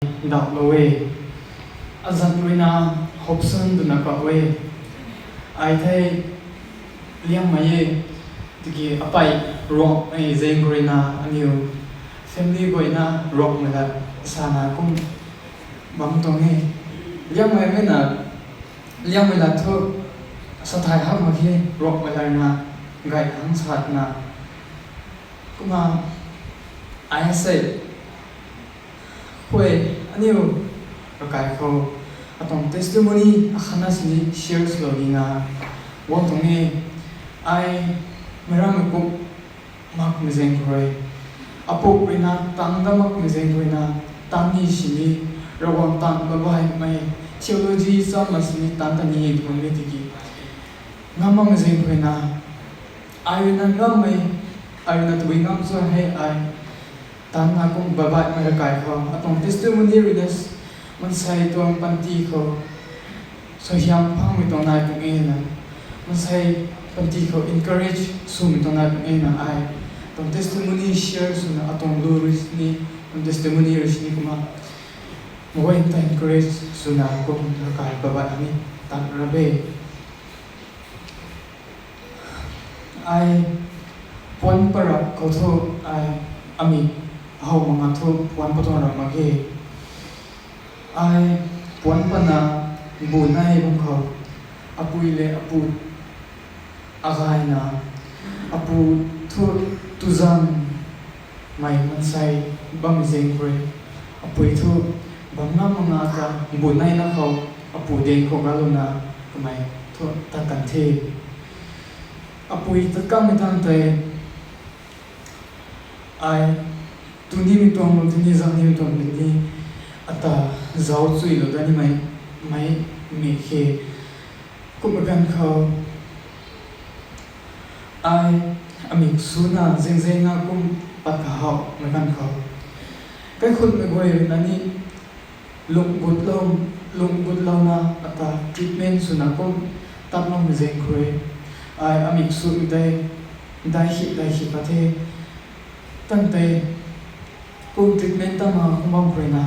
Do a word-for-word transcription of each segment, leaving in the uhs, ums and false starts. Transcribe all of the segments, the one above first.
ndauhlou e. Azanc ruina Hopson twna kau e. Ai thei Liangmei e. Tiki apei Ruangmei zaeng khou ruina aniw family guayna Ruangmei lat sana kum bam tuang e. Liangmei mei na, Liangmei lat thu sa thay hak mak khe, Ruangmei lat na gay hang satna. Kumna ai sei khuay aniw ravkai khou atuang testimony akhatna sini share swlou dina guang tuang e. Ai meic rammei puk makmei zaeng khou rui, apuk ruina tang dat makmei zaeng khou ruina, tang ni sini, Ravguangc tang babaihmei, theology chamna sini tang ta ni tuang e tiki, ngam makmei zaeng khou ruina, ai ruina ngammei, ai ruina tabui ngam cho hei ai, tangna kum babaihmei ravkai khou atuang testimony ruina, maansei tuang panty khou suaihiam phangmei tuang nai pung e na, maansei panty khou encourage swmei tuang nai pung e na ai, tuang testimony share swna atuang lu rui sini, tuang testimony rui sini kumna, meic guay ta encourage swna kum ravkai babaih ni tan rap e. Ai puanc parap khou thu ai amik how mak nga thu puanc patuang rap mak ge. Ai puanc pana bu nai bam khou apui le apu agayna, apu thu tuzanmei maansei bammei zaeng khou rui, apui thu bam ngam mak nga ta bu naina khou apu daeng khou galouna kamei thu tat kan the. Apui tat kanmei tang tei ai tu nimei tuang, tu ni zang nimei tuang ni ata zauc chuilou dat nimei, mei, mei khe. Kumna ganv khou ai amik suna zengzeng na kum pat kahawmei ganv khou, kaikhunhmei guay ruina ni lung gutlou, lung gutlouna ata treatment swna kum tatloumei zaeng khou rui, ai amik sumei tei daihip daihip pat the. Tan tei kum treatment tatna kum bam khou ruina,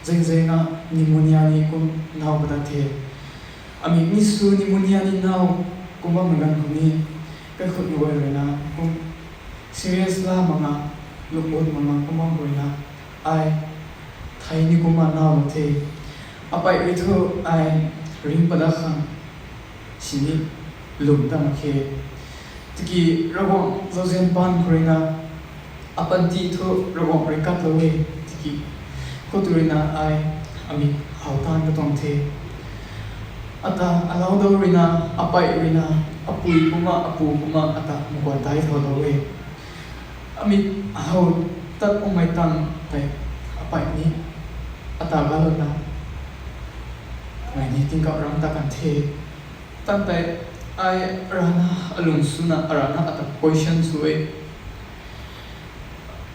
zengzeng na pneumonia ni kum naw padat the. Amik ni su pneumonia ni naw kum bammei ganv khou ni, kaikhunhmei guay ruina kum serious la mak nga, lung gut mak nga kum bam khou ruina, ai thei ni kumna nawlou the. Apei rui thu ai ringh padat khang sini lwm ta mak khe. Tiki Ravguangc zauzian paan khou ruina, apanty thu Ravguangc rui katlou e. Tiki khou tu ruina ai amik how taanv katuang the. Ata alauc dau ruina, apei ruina, apui kumna, apu kumna ata makuan dai thaulou e. Amik how tat umei tang tei apei ni ata galouna, mei ni tingkauh ram ta kan the. Tan tei ai arana alung suna arana ata question sw e.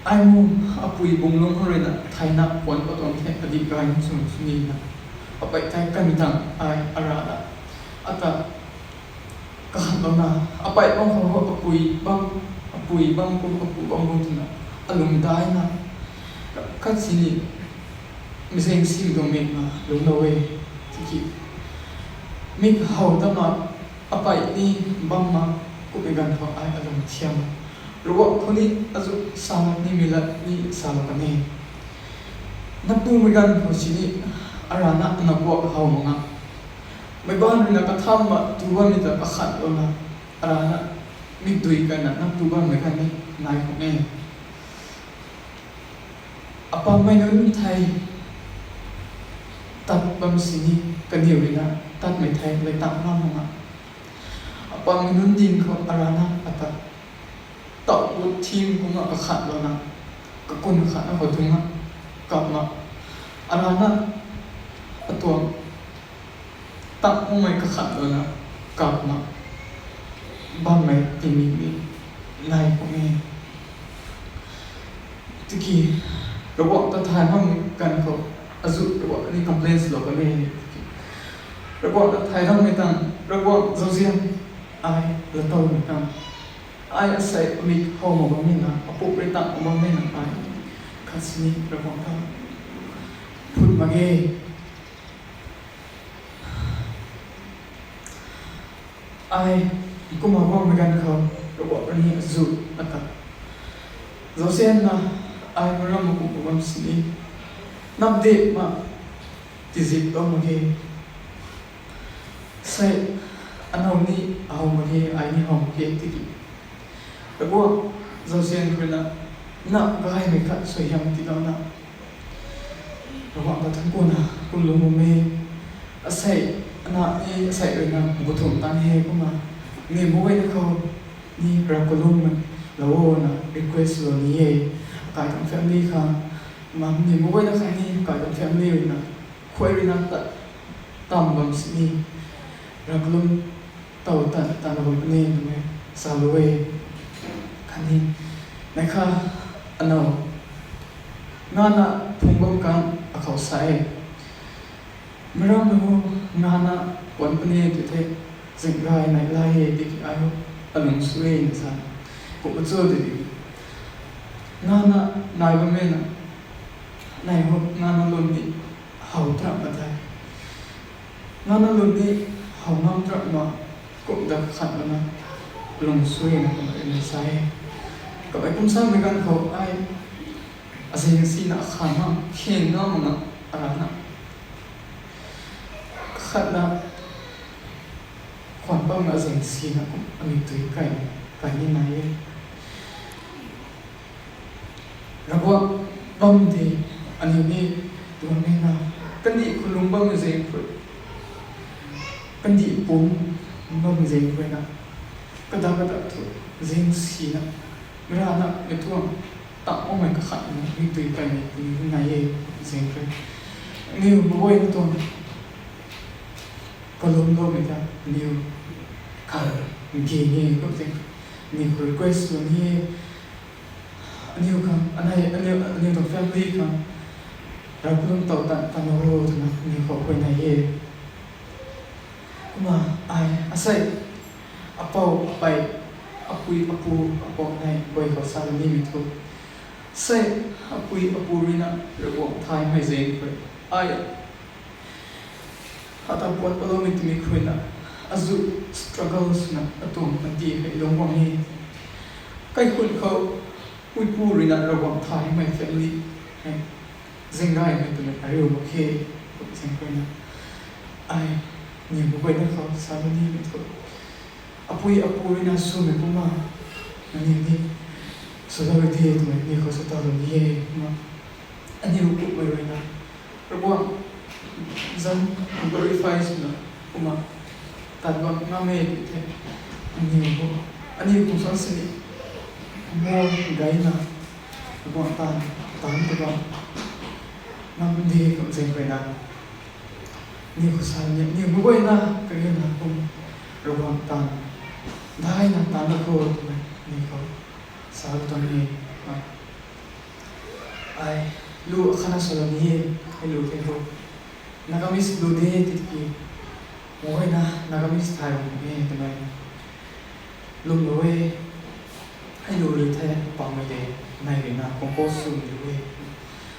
Ai mu apui bung lung khou ruina thei na puanc patuang the, adih gay sw sw nina, apei thei kanmei tang ai arana ata kakhanlouna, apei bam khou apui bam, apui bam kum apu bam bam twna alung daina, khat sini mei zaeng simei tuang mik na lungclou e. Tiki mik how tat mak, apei ni bam mak kummei ganv khou ai alung thiam. Ravguangc khou ni azu sa mak nimei lat ni salou kan e. Napumei ganv khou sini arana nakuak how mak nga, meic baanv ruina kathamna tu bammei ta kakhanlouna, arana mikdui kaina nap tu bammei khat ni nai khang e. Apammei nunc thei tat bam sini kaniw ruina tatmei thei lei tang ngam mak nga. Apammei nunc ding khou arana ata tauh gut thim kumna kakhanlouna, kakun khatna khou dungna kapna, arana atuang tang umei kakhanlouna kapna bammei tingmik ni nai khang e. Tiki Ravguangc ta thay makmei ganv khou azu Ravguangc ni complain swlou kan e. Tiki Ravguangc ta thay makmei tang, Ravguangc zauzian ai latowmei tang, ai asei amik how mak bammei na, apuk rui tang mak bammei na ai khat sini Ravguangc ta, Mak ge. Ai, kumna guangmei ganv khou, Ravguangc rui ni azuh ata. Zausianna, ai maram makum bam sini. Napdip ma, tizip bam mak ge. Sei, anow ni how mak ge, ai ni how mak ge tiki. Ravguangc, zausian khou rui na, na gaymei khat suaihiam tiilouna. Ravguangc ta thangc kuna, kum lung bam e. Asei, ana ni asei rui na, bu thum tan he kumna. Ni bu guayna khou, ni rav kalum lou o na request lou ni e. Akai tuang family khang, ma ni bu guayna khang ni, akai tuang family rui na, khuay rui na ta, tam bam sini. Rav kalum, tow tan, tan lou puni, twmei, sa lou e. Khatni, neikha, anow. Ngana phung bam kan akhou sa e. Maram nunc, ngana puan puni tw the, zing gay nai lai e, tiki ai ho, alung sw e, na sa. Kumna cho tiki. Ngana nai bam e na, nai ho, ngana lun ni, how trap ma the. Ngana lun ni, how ngam trap ma, kum da khat mana, lung sw e na kumna rui na sa e. Kamei kum samei ganv khou ai, azing sina akhan ma, kheng ngam mana, arana. Khatna, khwan bam na azing sina kum, amik tui kai, kai ni nai e. Ravguangc bam de, aniu ni tuang e na, kandih khou lung bammei zing khou, kandih pum bammei zing khou na, kada kada thu, zing sina, rana mei tuang, tak makmei kakhat na, mik tui kaimei tini nai e, zing khou. Aniu bu guayna tuang, kalumloumei ta, aniw, kha, ge ni, kum zing, aniw khou request lou ni e, aniw khang, anei, aniw, aniw tuang family khang, rav kalum tow tan, tan lou o twna, aniw khou huayney e. Kumna, ai, asei, apou, apei, apui, apu, apou, nei, guay khou sa lou nimei thu. Sei, apui, apu rui na, Ravguangc thaymei zing khou. Ai, ata puat paloumei twmei khou na, azuh struggle swna, atuang panty hei lung guang e. Kaikhun khou, puipu rui na Ravguangc thaymei family hei, zinggaymei twmei ariu mak khe, zing khou na. Ai, aniw bu guayna khou sa lou nimei thu. Apui apu rui na swmei kumna, aniw ni, swlou rui the twmei, aniw khou sa ta lou ni e, kumna. Aniw kummei rui na, Ravguangc zanc glorify swna, kumna, tat bam ngam e tw the, aniw khou, aniw khou sa sini, mo gayna, Ravguangc taanv, taanv ta bam, ngam de kum zing khou na. Aniw khou sa ni, aniw bu guayna, kariuna kum, Ravguangc taanv, daina taanv la khou twmei, aniw khou, sa tuang ni, ai, lu akhatna sa lou ni e, hei lu the ho. Nagamese lu de tiki, bu guayna, Nagamese thay bam e twmei. Lwmlou e, hei lu rui the pangmei de, nai rui na compose swmei lu e.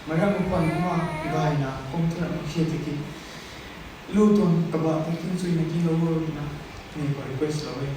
Meic ram khwan kumna gayna kum thu ram khe tiki, lu tuang kabah tei tingchuina kinglou o na, aniw khou request lou e.